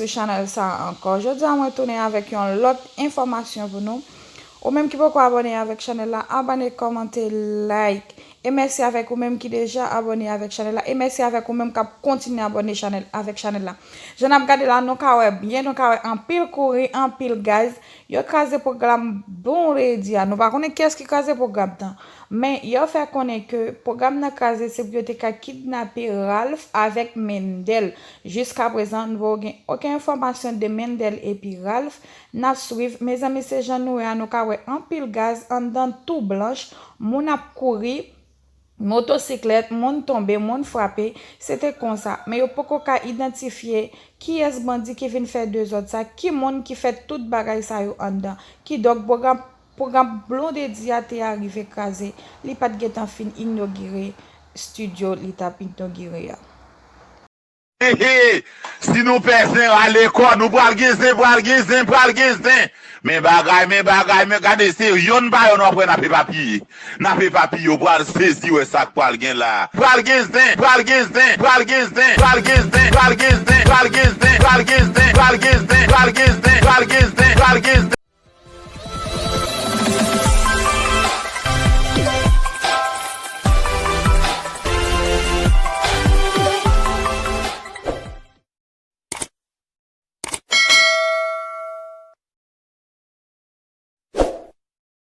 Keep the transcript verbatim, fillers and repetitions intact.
Chanèl sa ankò. Jodi a mwen tounen avèk yon lòt enfòmasyon pou nou. Ou menm ki poko abòne avèk chanèl la, abòne, kòmante, like. E mèsi avèk ou menm ki deja abòne avèk chanèl la. E mèsi avèk ou menm k ap kontinye abòne chanèl avèk chanèl la. Jan n ap gade la, nou ka wè byen, nou ka wè anpil kouri, anpil gaz. Yo kraze pwogram Blondedy a. Nou pa konnen kiyès ki kraze pwogram nan. Men yo fè konnen ke pwogram nan kraze se pou yo te ka kidnape Ralph avèk Mendel. Jiskaprezan, nou poko gen okenn enfòmasyon de Mendel epi Ralph. N ap swiv. Mezanmi, se jan nou wè a, nou ka wè anpil gaz anndan tou blanch, moun ap kouri, motosiklèt, moun tonbe, moun frape, se te konsa. Men yo poko ka idantifye kiyès bandi ki vin fè dezòd sa, ki moun ki fè tout bagay sa yo anndan. Kidonk, pwogram, pwogram Blondedy a te arive kraze, li pa t gentan fin inogire estidyo li t ap inogire a. He, he, si nou pè zen rale kò nou, pral gen zen, pral gen zen, pral gen zen. Men bagay, men bagay, men gade, se yonn pa yonn w ap wè n ap epapiye. N ap epapiye, w pral sezi wè sa k pral gen la. Pral gen zen, pral gen zen, pral gen zen, pral gen zen, pral gen zen, pral gen zen, pral gen zen, pral gen zen, pral gen zen, pral gen zen, pral gen zen, pral gen zen.